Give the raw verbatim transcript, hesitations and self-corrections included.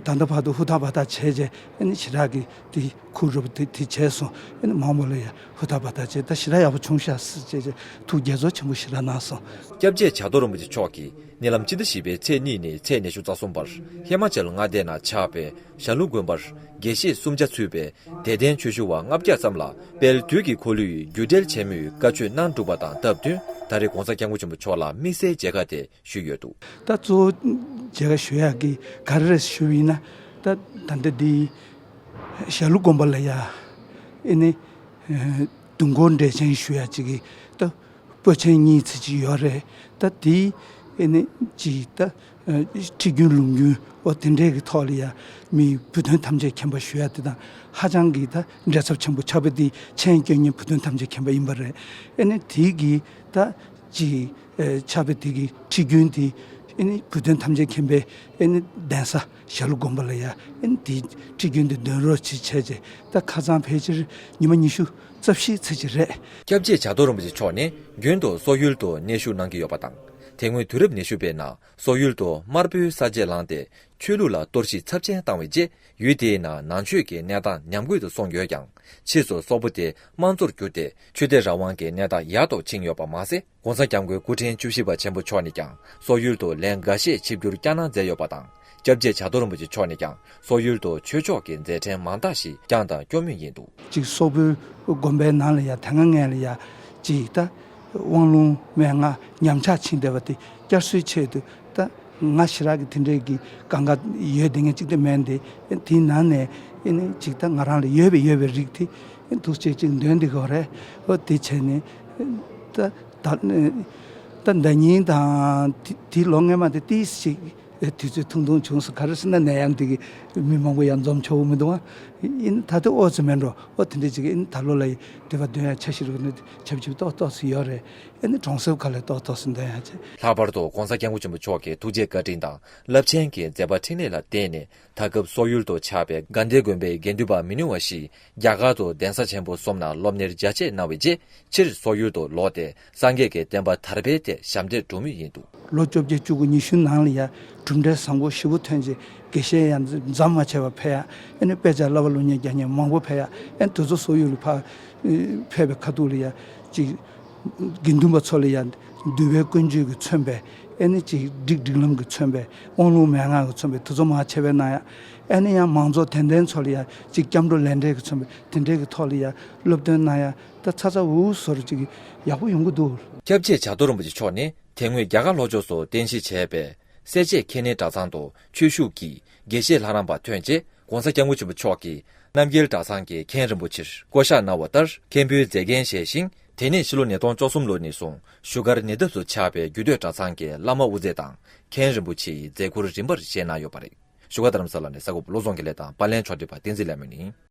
ད་ལྟ་བར་དུ་ཧུར་ཐག་འབད་ཐག་བྱས་རྗེས་ཨ་ནི་ཞེ་དྲག་གི་དེ་ཁུག་རུབ་དེ་དེ་བྱས་སོང་། ཨ་ནི་མང་པོ་ལ་ཡང་ཧུར་ཐག་འབད་ཐག་བྱས། ད་ཞེ་དྲག་ཡག་པོ་བྱུང་ཤག་ཟེར་བྱས་རྗེས་ཐུགས་དགྱེས་ཚོར་ཆེན་པོ་ཞེ་དྲག་གནང་སོང་། སྐྱབས་རྗེ་བྱ་རྡོར་རིན་པོ་ཆེ་མཆོག་གིས་ཉེ་ལམ་སྤྱི་ཟླ་བཞི་པའི་ཚེས་གཉིས་ནས་ཚེས་ཉི་ཤུ་རྩ་གསུམ་བར་ཧི་མ་ཅལ་མངའ་སྡེ་ན་ཆགས་པའི་ཞྭ་ལུ་དགོན་པར་དགེ་བཤེས་སུམ་བརྒྱ་ཚུད་པའི་དད་ལྡན་ཆོས་ཞུ་བ་ལྔ་བརྒྱ་ཙམ་ལ་དཔལ་དུས་ཀྱི་འཁོར་ལོའི་རྒྱུད་འགྲེལ་ཆེན་མོའི་བཀའ་ཆོས་གནང་གྲུབ་པ་དང་སྟབས་བསྟུན། ད་རེས་༸གོང་ས་༸སྐྱབས་མགོན་ཆེན་པོ་མཆོག་ལ་དམིགས་བསལ་མཇལ་ཁ་དེ་ཞུས་ཡོད་འདུག། ད་གཙོ་བོ་མཇལ་ཁ་ཞུ་ཡག་གི་ག་རེ་རེད་ཞུ་བ་ཡིན་ན། ད་ད་ལྟ་འདི་ཞྭ་ལུ་དགོན་པ་ལ་ཡ་ཨེ་ནི་ཨེ་དུས་འཁོར་འགྲེལ་ཆེན་ཞུ་ཡག་ཅིག་གི་ད་པོད་ཆེན་གཉིས་ཙམ་ཅིག་ཡོད་རེད། ད་དེ་ཨེ་ནི་ཅིག་ད་ཨེ་ཁྲིད་རྒྱུན་ལུང་རྒྱུན་འོ་དེ་འདྲས་ཀྱི་ཐོག་ལ་ཡ་མི་བུ་སྟོན་ཐམས་ཅད་མཁྱེན་པ་ཞུ་ཡག་དེ་དང་ཧ་ཅང་གི་ད་འབྲེལ་ཚབས་ཆེན་པོ་ཆགས་པ་དེ་མཆན་སྐྱོན་མཁན་བུ་སྟོན་ཐམས་ཅད་མཁྱེན་པ་ཡིན་པ་རེད། ཨེ་ནི་དེ་གི་ད་ཅིག་ཨེ་ཆགས་པའི་དེ་གི་ཁྲིད་རྒྱུན་དེ་ཨེ་ནི་བུ་སྟོན་ཐམས་ཅད་མཁྱེན་པའི་ཨེ་ནི་གདན་ས་ཞྭ་ལུ་དགོན་པ་ལ་ཡ་ཨེ་ནི་དེ་ཁྲིད་རྒྱུན་དེ་འདོན་རོགས་ཅིག་བྱས་རྗེས་ད་ཁ་སང་ཕལ་ཆེར་ཉི་མ་ཉི་ཤུ་རྩ་བཞི་ཙམ་ཅིག་རེད། སྐྱབས་རྗེ་བྱ་རྡོར་རིན་པོ་ཆེ་མཆོག་ནི་རྒྱུན་དུ་སོག་ཡུལ་དུ་གནས་བཞུགས་གནང་གི་ཡོད་པ་དང་། དེ་སྔོན་དུས་རབས་ཉི་ཤུ་པའི་ནང་སོག་ཡུལ་དུ་དམར་པོའི་ས་བཅད་ལངས་ཏེ་ཆོས་ལུགས་ལ་གཏོར་བཤིག་ཚབས་ཆེན་བཏང་བའི་རྗེས། ཡུལ་དེའི་ནང་ནང་ཆོས་ཀྱི་གནས་སྟངས་ཉམས་རྒུད་དུ་སོང་ཡོད་ཀྱང་། ཕྱིས་སུ་སོག་པོ་དེ་དམངས་གཙོར་གྱུར་ཏེ་ཆོས་དད་རང་དབང་གི་གནས་སྟངས་ཡག་ཏུ་ཕྱིན་ཡོད་པ་མ་ཟད། ༸གོང་ས་༸སྐྱབས་མགོན་སྐུ་ཕྲེང་བཅུ་བཞི་པ་ཆེན་པོ་མཆོག་ནས་ཀྱང་སོག་ཡུལ་དུ་ལན་འགའ་ཤས་ཆིབས་བསྒྱུར་བསྐྱངས་གནང་མཛད་ཡོད་པ་དང་། སྐྱབས་རྗེ་བྱ་རྡོར་རིན་པོ་ཆེ་མཆོག་ནས་ཀྱང་སོག་ཡུལ་དུ་ཆོས་ཕྱོགས་ཀྱི་མཛད་འཕྲིན་མང་དག་ཞིག་བསྐྱངས་དང་སྐྱོང་མུས་ཡིན་འདུག། གཅིག་སོག་པོའི་དགོན་པའི་ནང་ལ་ཡ་དེ་སྔ་ངན་ལ་ཡ་གཅིག་ད་དབང་ལུང་མན་ངག་ཉམས་ཆག་ཕྱིན་བསྡད་པ་དེ་བསྐྱར་གསོའི་ཆེད་དུ་ད་ང་ཞེ་དྲག་གི་དེ་འདྲའི་གི་གང་ག་ཡོད་དེ་ངས་གཅིག་ད་མེད་དེ། དེའི་ནང་ནས་ཨེ་ནི་གཅིག་ད་ང་རང་ལ་ཡོད་པའི་ཡོད་པའི་རིགས་དེ་ཨེ་འདུག་སེ་གཅིག་འདོན་བསྡད་ཀྱི་ཡོད་རེད། འོ་དེ་བྱས་ནས་ད་ད་ད་ཟླ་ཉིན་དང་དེ་དེའི་ལོ་སྔོན་མ་དེ་ཏིས་ཞིག་དུས་ཚོད་ཐུང་ཐུང་བྱུང་སོང་། ག་རེ་ཟེར་ན་ནད་ཡམས་དེ་གི་མི་མང་པོ་ཡང་འཛོམས་ཆོག་གི་མི་འདུག་ཨ། ཨེ་ནི་ད་ལྟ་ཨོ་ཙི་མེད་འགྲོ། ཨོ་དེ་འདྲ་ཅིག་ཨེ་ནི་ད་ལོ་ལ་ཡི་དུས་བབ་འདོན་ཡ་འཆར་གཞི་རུ་ནི་ཆབ་ཆིབ་ཏོག་ཏོག་སུ་ཡོད་རེད། ཨེ་ནི་གྲོང་གསེབ་ཁག་ལ་ཏོག་ཏོག་སུ་འདོན་ཡ་བྱས། ལྷག་པར་དུ་༸གོང་ས་༸སྐྱབས་མགོན་ཆེན་པོ་མཆོག་གི་ཐུགས་རྗེ་བཀའ་དྲིན་དང་རླབས་ཆེན་གྱི་མཛད་པ་འཕྲིན་ལས་ལ་བརྟེན་ནས། ད་སྐབས་སོག་ཡུལ་དུ་ཆགས་པའི་དགའ་ལྡན་དགོན་པའི་དགེ་འདུན་པ་མི་ཉུང་བ་ཞིག་རྒྱ་གར་དུ་གདན་ས་ཆེན་པོ་གསུམ་ནང་སློབ་གཉེར་རྒྱ་ཆེ་གནང་བའི་རྗེས། ཕྱིར་སོག་ཡུལ་དུ་ལོག་སྟེ་སངས་རྒྱས་ཀྱི་བསྟན་པ་དར་སྤེལ་ཐད་ཞབས་འདེགས་སྒྲུབ་མུས་ཡིན་འདུག། ལོ་བཅོ་བརྒྱད་བཅུ་དགུ་ཉི་ཤུ་ནང་ལ་ཡ་གྲུབ་འབྲས་བཟང་པོ་ཞེ་པོ་ཐོན་རྗེས་དགེ་བཤེས་ཡང་འཛམ་མ་ཆད་པར་ཕེབས་ཡ། ཨེ་ནི་དཔེ་ཆ་བསླབ་པ་སློབ་གཉེར་རྒྱག་མཁན་མང་པོ་ཕེབས་ཡ། ཨེ་ནི་དེ་ཚོ་སོག་ཡུལ་ལ་ཕར་ཕེབས་པའི་ཁ་ཐུག་ལ་ཡ་ཅིག་དགེ་འདུན་པ་ཚོ་ལ་ཡ་འདུལ་བའི་ཀུན་སྤྱོད་ཀྱིས་མཚོན་པའི་ཨེ་ནི་ཅིག་སྒྲིག་སྒྲིག་ལམ་གྱིས་མཚོན་པའི་དབང་ལུང་མན་ངག་གིས་མཚོན་པའི་དེ་ཚོ་མང་ཆེ་བའི་གནང་ཡ། ཨེ་ནི་ཡང་མང་ཚོགས་དད་ལྡན་ཚོ་ལ་ཡ་ཅིག་སྐྱབས་འགྲོ་ལས་འབྲས་ཀྱིས་མཚོན་པའི་དེ་འདྲའི་གི་ཐོག་ལ་ཡ་སློབ་སྟོན་གནང་ཡ། ད་ཚ་ཚ་འུར་འུར་བཟོ་འདྲ་ཅིག་ཡག་པོ་ཡོང་གི་འདུག། སྐྱབས་རྗེ་བྱ་རྡོར་རིན་པོ་ཆེ་མཆོག་ནི་དེ་སྔོན་རྒྱ་གར་ལྷོ་ཕྱོགས་སུ་རྟེན་གཞི་བྱས་པའི་སེར་བྱེས་ཁེ་ནེ་གྲྭ་ཚང་དུ་ཆོས་ཞུགས་ཀྱིས་དགེ་བཤེས་ལྷ་རམས་པ་ཐོན་རྗེས། ༸གོང་ས་༸སྐྱབས་མགོན་ཆེན་པོ་མཆོག་གིས་རྣམ་རྒྱལ་གྲྭ་ཚང་གི་མཁན་རིན་པོ་ཆེར་བསྐོ་བཞག་གནང་བ་ལྟར་མཁན་པོའི་མཛད་འགན་བཞེས་ཤིང་། དེ་ནས་ཕྱི་ལོ་ཉིས་སྟོང་བཅུ་གསུམ་ལོ་ནས་བཟུང་བཞུགས་སྒར་ཉེ་འདབས་སུ་ཆགས་པའི་རྒྱུད་སྟོད་གྲྭ་ཚང་གི་བླ་མ་དབུ་མཛད་དང་མཁན་རིན་པོ་ཆེའི་མཛད་ཁུར་རིམ་པར་བཞེས་གནང་ཡོད་པ་རེད། བཞུགས་སྒར་རྡ་རམ་ས་ལ་ནས་གསར་འགོད་པ་བློ་བཟང་དགེ་ལེགས་དང་པར་ལེན་ཕྱོགས་སྒྲིག་པ་བསྟན་འཛིན་ལྷ་མོ་ཡིན།